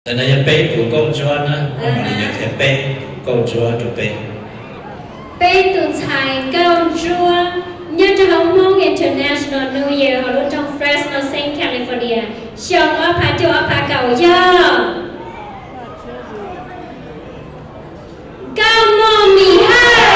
Ntawm no yog peb tus nkauj ntsuab na, mam li yuav qhia peb tus nkauj ntsuab rau peb. Peb tus ntxhais nkauj ntsuab nyob rau hauv Hmoob International New Year hauv lub nroog Fresno State, California, xyoo ob phav cuaj ob phav kaum yog Nkauj Muas Mis Hawj.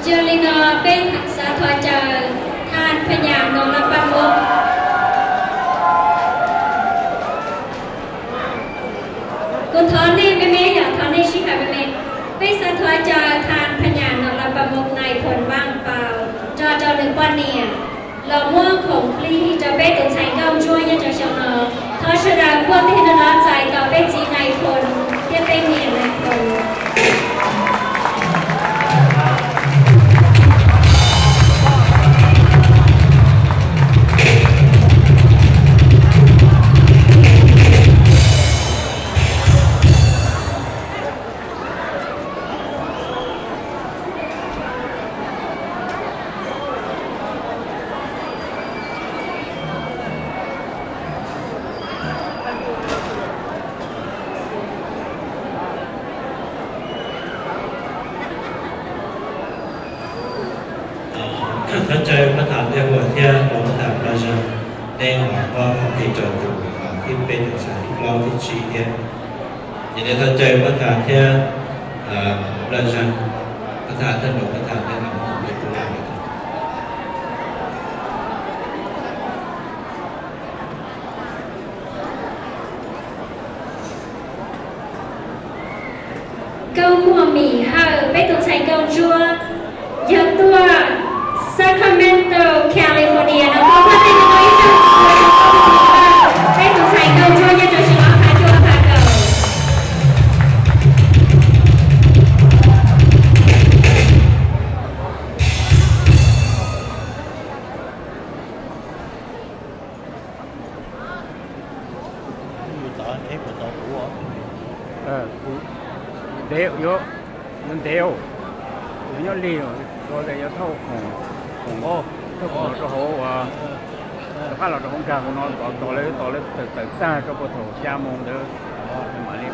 Yog li no peb xav thov caw thaj pha nyas Nom Laj Paj Mub. Kuv thov nej me me, yog thov nej sib hais me me. Peb xav thov caw thaj pha nyas Nom Laj Paj Mub Nais Phoo Vaj Paus nrog rau nws poj niam los muab khoom plig rau peb tus ntxhais nkauj ntsuab nyob rau xyoo no. Thov sawv daws npuaj tig rau no txais tos peb txiv Nais Phoo thiab peb niam Nais Phoo. Thov caw pab tham Npaj Huam thiab rau pab tham Npaj Zag, neb ho muab khoom plig rau tus thib peb, tus ntxhais thib plaub, thib tsib thiab. Ces neb thov caw pab tham thiab Npaj Zag, pab tham thiab rau pab tham thiab rau tus peb tub. Nkauj Muas Mis Hawj, peb tus ntxhais nkauj ntsuab, yog tuaj Sacramento, California no, thov pab tej no ib zaug txhua tus, peb tus ntxhais nkauj ntsuab nyob rau xyoo ob phav cuaj ob phav kaum. Ntev, yuav ntev, yuav nyob lig, yuav thauj khoom, khoom, thauj khoom los rau hauv, rov qab los rau hauv nkag hauv no, tos lawv, tos lawv tawm tag rau puag thaum xya moos ntawd mam li